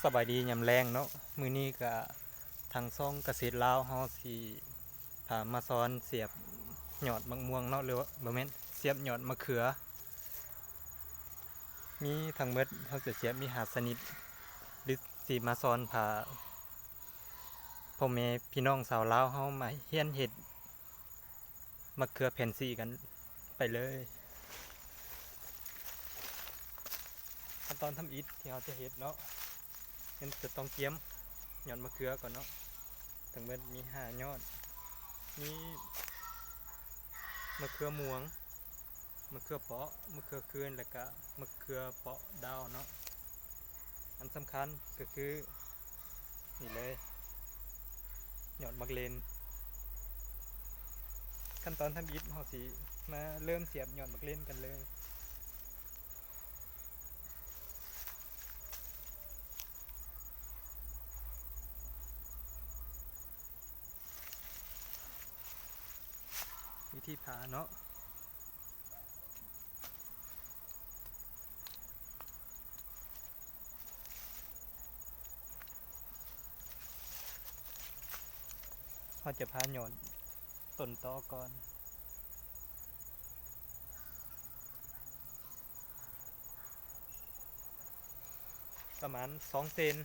ສະບາຍດີຍາມແລງເນາະ, ມື້ນີ້ກະທາງຊ່ອງກະເສດລາວເຮົາຊິພາມາສອນສຽບຍອດໝາກມ່ວງເນາະ ຫຼືວ່າບໍ່ແມ່ນ ສຽບຍອດມະເຂືອ. ມີທັງໝົດເຮົາຈະສຽບມີຫ້າຊະນິດ ຫຼື ຊິມາສອນພາພໍ່ແມ່ພີ່ນ້ອງຊາວລາວເຮົາມາຮຽນເຮັດ ມະເຂືອແຜ່ນສີກັນໄປເລີຍ. ຂັ້ນຕອນທຳອິດທີ່ເຮົາຈະເຮັດເນາະ ແມ່ນຈະຕ້ອງກຽມຍອດມະເຂືອກ່ອນເນາະ. ທັງໝົດມີຫ້າຍອດ ມີມະເຂືອມ່ວງ, ມະເຂືອເປາະ, ມະເຂືອຄືນ ແລະກະມະເຂືອເປາະດາວເນາະ. ອັນສຳຄັນກະຄື ນີ້ເລີຍ ຍອດໝາກເລັ່ນ. ຂັ້ນຕອນທຳອິດເຮົາຊິມາເລີ່ມສຽບຍອດໝາກເລັ່ນກັນເລີຍ. ວິທີຜ່າເນາະ ເຮົາຈະຜ່າຍອດຕົ້ນຕໍກ່ອນ ປະມານສອງເຊັນ.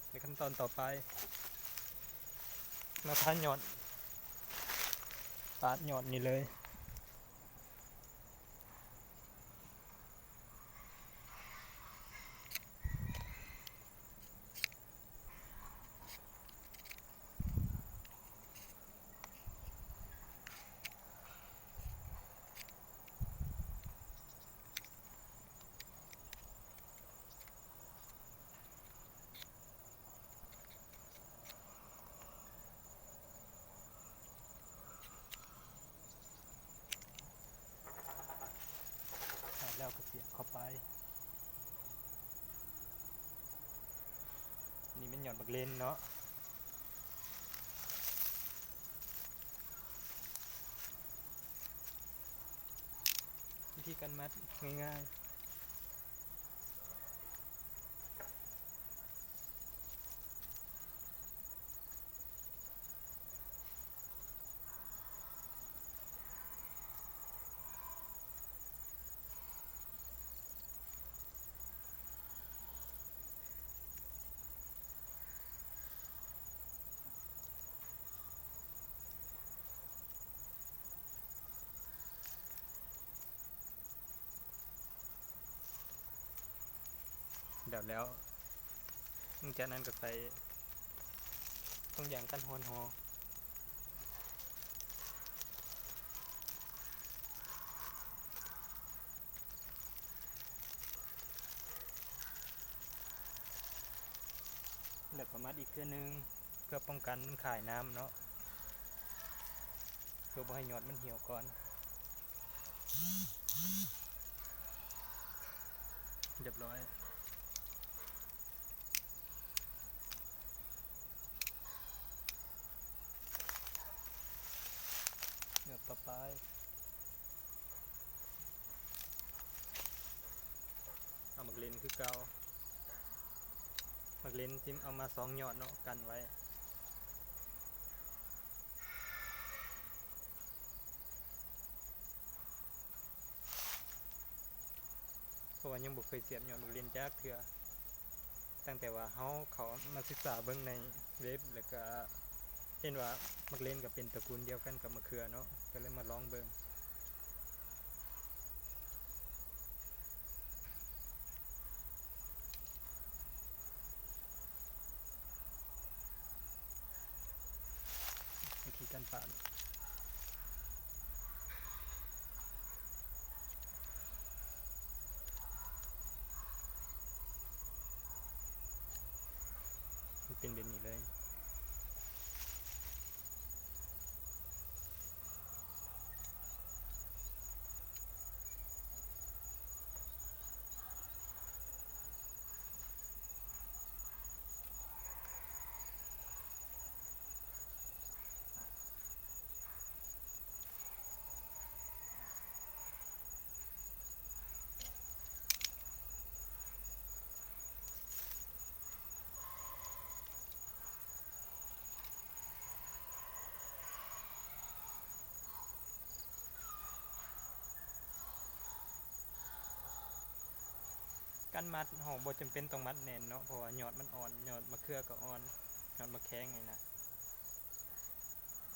ໃນຂັ້ນຕອນຕໍ່ໄປ ມາຜ່າຍອດ ປາດຍອດນີ້ເລີຍ. ແລ້ວກໍສຽບເຂົ້າໄປ. ນີ້ແມ່ນຍອດບັກເລັ່ນເນາະ. ວິທີການມັດງ່າຍໆ. ແລ້ວ ແລ້ວ ຫຼັງຈາກນັ້ນກໍໃສ່ຖົງຢາງກັນຮ້ອນຫໍ່ ແລ້ວກໍມັດອີກເທື່ອໜຶ່ງ ເພື່ອປ້ອງກັນມັນຄາຍນ້ຳເນາະ ເພື່ອບໍ່ໃຫ້ຍອດມັນຫ່ຽວກ່ອນ. ຮຽບຮ້ອຍ ຍອດຕໍ່ໄປ. ເອົາໝາກເລັ່ນຄືເກົ່າ. ໝາກເລັ່ນຊິເອົາມາສອງຍອດເນາະ ກັນໄວ້ ເພາະວ່າຍັງບໍ່ເຄີຍສຽບຍອດໝາກເລັ່ນຈັກເທື່ອ. ຕັ້ງແຕ່ວ່າເຮົາເຂົ້າມາສຶກສາເບິ່ງໃນເວັບ ແລ້ວກະເຫັນວ່າໝາກເລັ່ນກໍເປັນຕະກູນດຽວກັນກັບມະເຂືອເນາະ ກໍເລີຍມາລອງເບິ່ງ. ວິທີການປາດ ມັນເປັນແບບນີ້ເລີຍ. ເ ມັດ ເຮົາບໍ່ຈຳເປັນຕ້ອງມັດແໜ້ນເນາະ ເພາະວ່າຍອດມັນອ່ອນ, ຍອດມະເຂືອກໍອ່ອນ, ຍອດໝາກແຂງນີ້ນະ,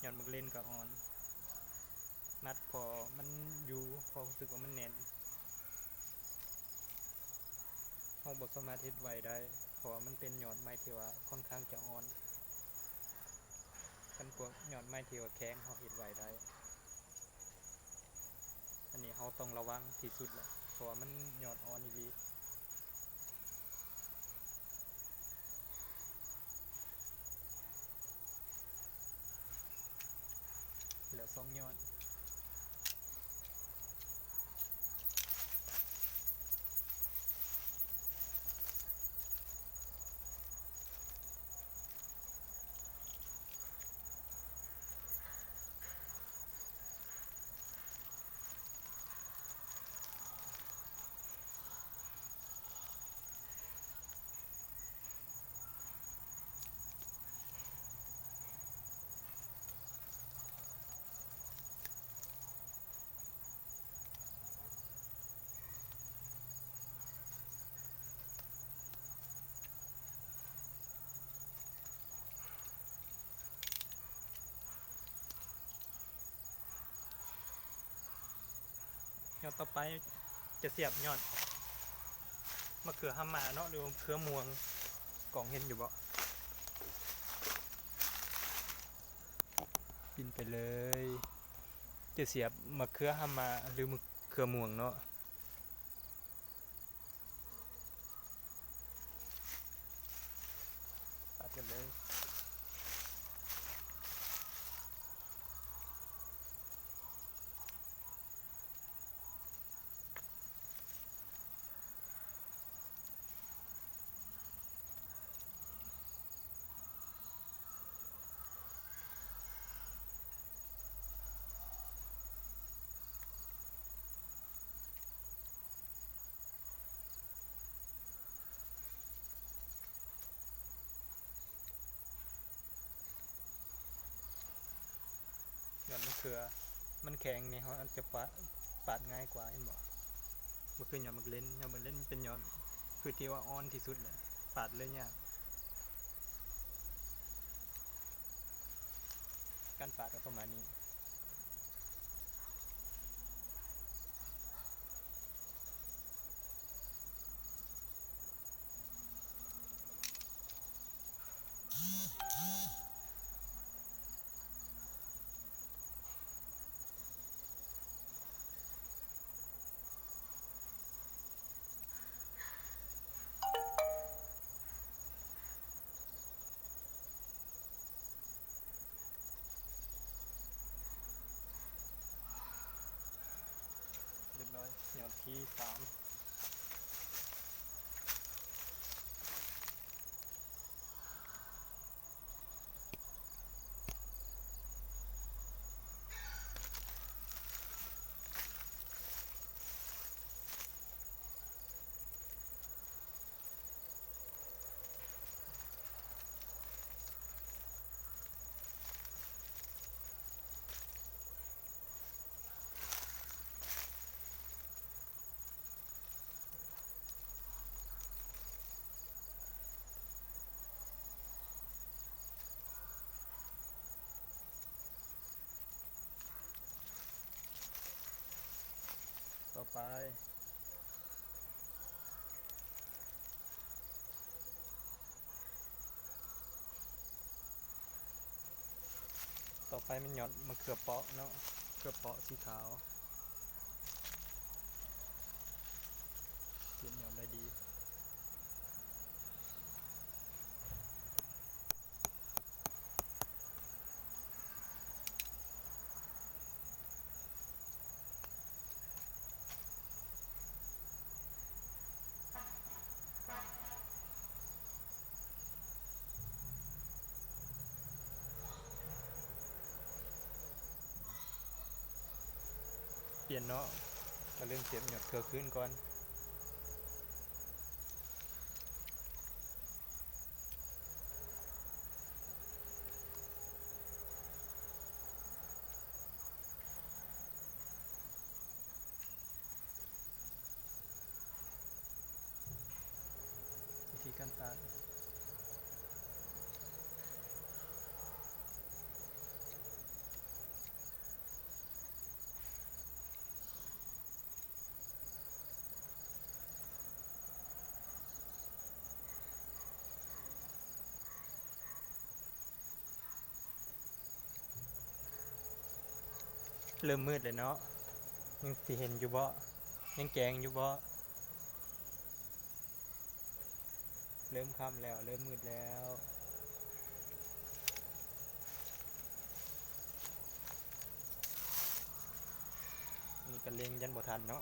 ຍອດໝາກເລັ່ນກໍອ່ອນ. ມັດພໍມັນຢູ່, ພໍຮູ້ສຶກວ່າມັນແໜ້ນ. ເຮົາບໍ່ສາມາດເຮັດໄວໄດ້ ເພາະວ່າມັນເປັນຍອດໄມ້ທີ່ວ່າຄ່ອນຂ້າງຈະອ່ອນ. ຄັນພວກຍອດໄມ້ທີ່ວ່າແຂງ ເຮົາເຮັດໄວໄດ້. ອັນນີ້ເຮົາຕ້ອງລະວັງທີ່ສຸດແຫຼະ ເພາະວ່າມັນຍອດອ່ອນອີ່ຫຼີ. ແລ້ວສອງຍອດ. ຍອດຕໍ່ໄປຈະສຽບຍອດມະເຂືອຮາມາເນາະ ຫຼືວ່າເຂືອມ່ວງ. ກ້ອງເຫັນຢູ່ບໍ່? ປິ່ນໄປເລີຍ. ຈະສຽບມະເຂືອຮາມາ ຫຼືມະເຂືອມ່ວງເນາະ. ປາດກັນເລີຍ. ຍອດມະເຂືອມັນແຂງນີ້ ເຮົາອາດຈະປາດ ປາດງ່າຍກວ່າ ເຫັນບໍ່? ບໍ່ຄືຍອດໝາກເລັ່ນ, ຍອດໝາກເລັ່ນເປັນຍອດພືດທີ່ວ່າອ່ອນທີ່ສຸດແຫຼະ, ປາດເລີຍຍາກ. ການປາດກໍປະມານນີ້. ຮຽບຮ້ອຍ ຍອດທີສາມ. ຕໍ່ໄປ ຕໍ່ໄປແມ່ນຍອດມະເຂືອເປາະເນາະ, ເຂືອເປາະສີຂາວ ເກັບຍອດໄດ້ດີ. ປ່ຽນເນາະ, ກະເລີ່ມສຽບຍອດເຄືອຄືນກ່ອນ. ກັນຕາຍ. ເລີ່ມມືດແລ້ວເນາະ ຍັງຊິເຫັນຢູ່ບໍ່? ຍັງແຈ້ງຢູ່ບໍ່? ເລີ່ມຄ່ຳແລ້ວ ເລີ່ມມືດແລ້ວ. ນີ້ກໍເລັ່ງຢ້ານບໍ່ທັນເນາະ.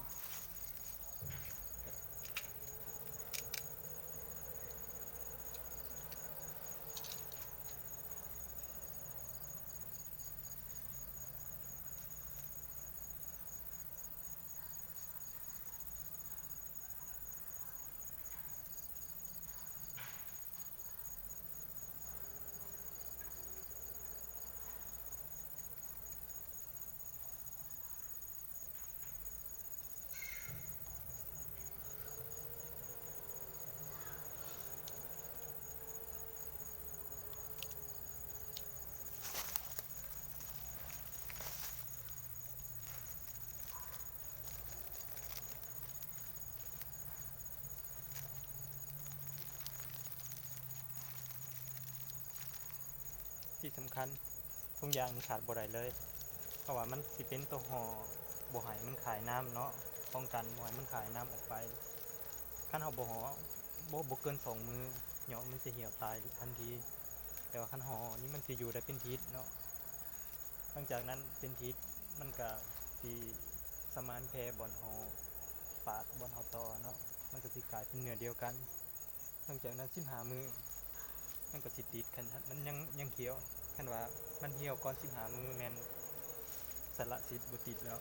ທີ່ສຳຄັນ ທຸງຢາງນີ້ຂາດບໍ່ໄດ້ເລີຍ ເພາະວ່າມັນຊິເປັນຕົວຫໍ່ ບໍ່ໃຫ້ມັນຄາຍນ້ຳເນາະ ປ້ອງກັນບໍ່ໃຫ້ມັນຄາຍນ້ຳອອກໄປ. ຄັນເຮົາບໍ່ຫໍ່ ບໍ່ ບໍ່ເກີນສອງມື້ ເຫຍົາະມັນຈະຫ່ຽວຕາຍທັນທີ. ແຕ່ວ່າຄັນຫໍ່ນີ້ມັນຊິຢູ່ໄດ້ເປັນທິດເນາະ. ຫຼັງຈາກນັ້ນເປັນທິດ ມັນກະຊິສະໝານແຜ່ບ່ອນເຮົາປາດ ບ່ອນເຮົາຕໍ່ເນາະ ມັນກະຊິກາຍເປັນເນື້ອດຽວກັນ. ຫຼັງຈາກນັ້ນສິບຫ້າມື້ ມັນກະຊິຕິດ ຄັນມັນຍັງ ຍັງຂຽວ. ຄັນວ່າມັນຫ່ຽວກ່ອນສິບຫ້າມື້ ແມ່ນສະຫຼະສິດບໍ່ຕິດແລ້ວ.